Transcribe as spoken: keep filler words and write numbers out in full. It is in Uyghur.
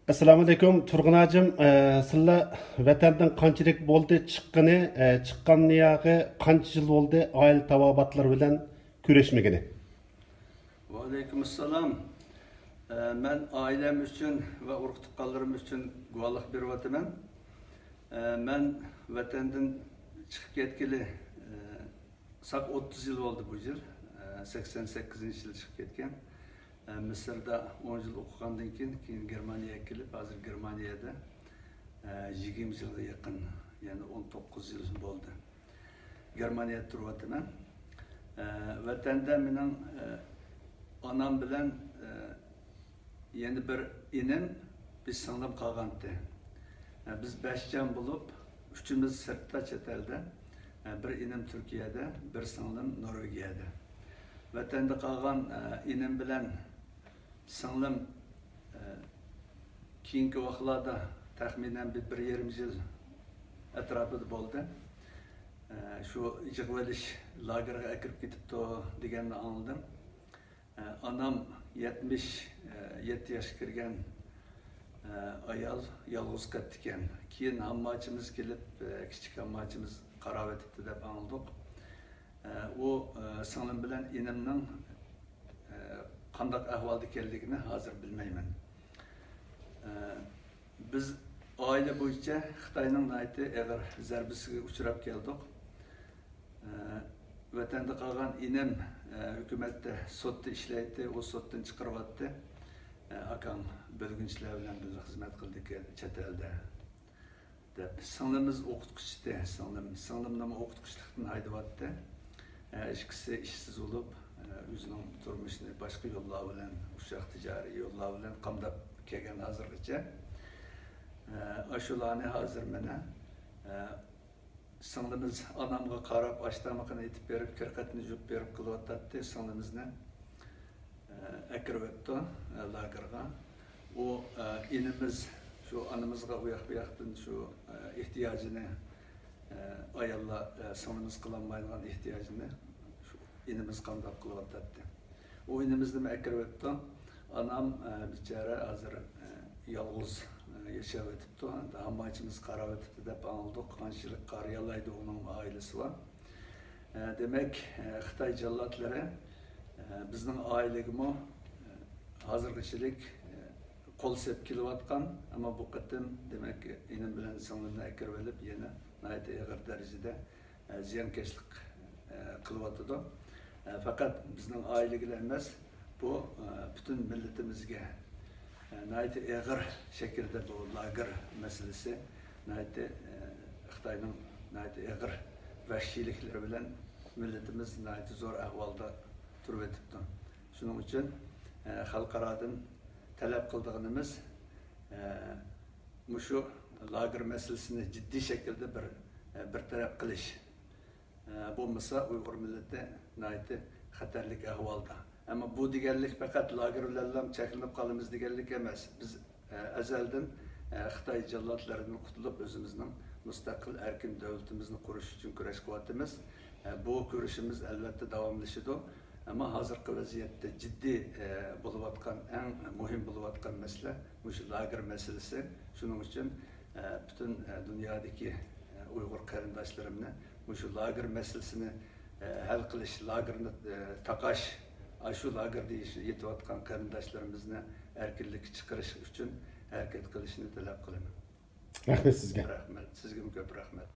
ئەسسالامۇئەلەيكۇم، تۇرغۇن ھاجىم. ئە، سىلەر ۋەتەندىن قانچىلىك بولدى چىققىنى؟ ئە، چىققان ياغى قانچە يىل بولدى ئائىلە تاۋابىئاتلىرى بىلەن كۆرۈشمىگىنى؟ ۋەئەلەيكۇم ئەسسالام. ئە، مەن ئائىلەم ئۈچۈن ۋە ئۇرۇق-تۇغقانلىرىم ئۈچۈن گۇۋاھلىق بېرىۋاتىمەن. ئە، مەن ۋەتەندىن چىقىپ كەتكىلى، ئە، ساق ئوتتۇز يىل بولدى بۇ يىل. ئە، سەكسەن سەككىزىنچى يىل چىقىپ كەتكەن. ئە، مىسىردا ئون يىل ئوقۇغاندىن كېيىن، كېيىن گېرمانىيەگە كېلىپ، ھازىر گېرمانىيەدە، ئە، يىگىرمە يىلغا يېقىن، يەنى ئون توققۇز يىل بولدى. گېرمانىيەدە تۇرۇۋاتىمەن. ئە، ۋەتەندە مېنىڭ، ئە، ئانام بىلەن، ئە، يەنە بىر ئىنىم، بىر سىڭلىم قالغانتى. ئە، بىز بەش جان بولۇپ، ئۈچىمىز سىرتتا، چەت ئەلدە. ئە، بىر ئىنىم تۈركىيەدە، بىر سىڭلىم نورۋېگىيەدە. ۋەتەندە قالغان، ئە، ئىنىم بىلەن سىڭلىم، ئە، كېيىنكى ۋاقىتلاردا تەخمىنەن بىر، بىر يېرىم يىل ئەتراپىدا بولدى. ئە، شۇ يىغىۋېلىش لاگېرىغا ئەكىرىپ كېتىپتۇ دېگەننى ئاڭلىدىم. ئە، ئانام يەتمىش يەتتە ياشقا كىرگەن، ئە، ئايال يالغۇز قېپتىكەن. كېيىن ھامماچىمىز كېلىپ، ئە، كىچىك ھامماچىمىز قاراۋېتىپتۇ دەپ ئاڭلىدۇق. ئە، ئۇ، ئە، سىڭلىم بىلەن ئىنىمنىڭ، ئە، قانداق ئەھۋالدا ئىكەنلىكىنى ھازىر بىلمەيمەن. ئە، بىز ئائىلە بويىچە خىتاينىڭ ناھايىتى ئېغىر زەربىسىگە ئۇچراپ كەلدۇق. ئە، ۋەتەندە قالغان ئىنىم، ئە، ھۆكۈمەتتە سوتتا ئىشلەيتتى، ئۇ سوتتىن چىقىرىۋاتتى. ئە، ئاكاڭ بۆلگۈنچىلەر بىلەن بىللە خىزمەت قىلىدىكەن چەت ئەلدە، دەپ. سىڭلىمىز ئوقۇتقۇچى ئىدى، سىڭلىم. سىڭلىمنىمۇ ئوقۇتقۇچىلىقتىن ھايدىۋاتتى. ئە، ئىككىسى ئىشسىز بولۇپ، ئە، ئۆزىنىڭ تۇرمۇشىنى باشقا يوللار بىلەن، ئۇششاق تىجارىي يوللار بىلەن قامداپ كەلگەن ھازىرغىچە. ئە، ئاشۇلارنى ھازىر مانا، ئە، سىڭلىمىز ئانامغا قاراپ، ئاش تامىقىنى ئېتىپ بېرىپ، كىر-قېتىنى يۇيۇپ بېرىپ قىلىۋاتاتتى سىڭلىمىزنى. ئە، ئەكىرىۋەپتۇ، ئە، لاگېرغا. ئۇ، ئە، ئىنىمىز شۇ ئانىمىزغا ئۇ ياق بۇ ياقتىن شۇ، ئە، ئېھتىياجىنى، ئە، ئاياللار، ئە، سىڭلىمىز قىلالمايدىغان ئېھتىياجىنى شۇ ئىنىمىز قامداپ قىلىۋاتاتتى. ئۇ ئىنىمىزنىمۇ ئەكىرىۋەپتۇ. ئانام، ئە، بىچارە ھازىر، ئە، يالغۇز، ئە، ياشاۋېتىپتۇ. ھامماچىمىز قاراۋېتىپتۇ دەپ ئاڭلىدۇق. قانچىلىك قارىيالايدۇ، ئۇنىڭ ئائىلىسى بار. ئە، دېمەك، ئە، خىتاي جاللاتلىرى، ئە، بىزنىڭ ئائىلىگىمۇ، ئە، ھازىرغىچىلىك، ئە، قول سېلىپ كېلىۋاتقان، ئەمما بۇ قېتىم، دېمەك، ئىنىم بىلەن سىڭلىمنى ئەكىرىۋېلىپ، يەنە ناھايىتى ئېغىر دەرىجىدە، ئە، زىيانكەشلىك، ئە، قىلىۋاتىدۇ. ئە، پەقەت بىزنىڭ ئائىلىگىلا ئەمەس، بۇ، ئە، پۈتۈن مىللىتىمىزگە، ئە، ناھايىتى ئېغىر شەكىلدە بۇ لاگېر مەسىلىسى، ناھايىتى، ئە، خىتاينىڭ ناھايىتى ئېغىر ۋەھشىيلىكلىرى بىلەن مىللىتىمىز ناھايىتى زور ئەھۋالدا تۇرۇۋېتىپتۇ. شۇنىڭ ئۈچۈن، ئە، خەلقئارادىن تەلەپ قىلىدىغىنىمىز، ئە، مۇشۇ لاگېر مەسىلىسىنى جىددىي شەكىلدە بىر، ئە، بىر تەرەپ قىلىش. ئە، بولمىسا ئۇيغۇر مىللىتى ناھايىتى خەتەرلىك ئەھۋالدا. ئەمما بۇ دېگەنلىك پەقەت لاگېر بىلەنلا چەكلىنىپ قالىمىز دېگەنلىك ئەمەس. بىز، ئە، ئەزەلدىن، ئە، خىتاي جاللاتلىرىدىن قۇتۇلۇپ، ئۆزىمىزنىڭ مۇستەقىل، ئەركىن دۆلىتىمىزنى قۇرۇش ئۈچۈن كۈرەش قىلىۋاتىمىز. ئە، بۇ كۈرىشىمىز ئەلۋەتتە داۋاملىشىدۇ. ئەمما ھازىرقى ۋەزىيەتتە جىددىي، ئە، بولۇۋاتقان، ئەڭ مۇھىم بولۇۋاتقان مەسىلە مۇشۇ لاگېر مەسىلىسى. شۇنىڭ ئۈچۈن، ئە، پۈتۈن، ئە، دۇنيادىكى، ئە، ئۇيغۇر قېرىنداشلىرىمنى مۇشۇ لاگېر مەسىلىسىنى، ئە، ھەل قىلىش، لاگېرنى، ئە، تاقاش، ئاشۇ لاگېردا يېتىۋاتقان قېرىنداشلىرىمىزنى ئەركىنلىككە چىقىرىش ئۈچۈن ھەرىكەت قىلىشىنى تەلەپ قىلىمەن. رەھمەت سىزگە. رەھمەت. سىزگىمۇ كۆپ رەھمەت.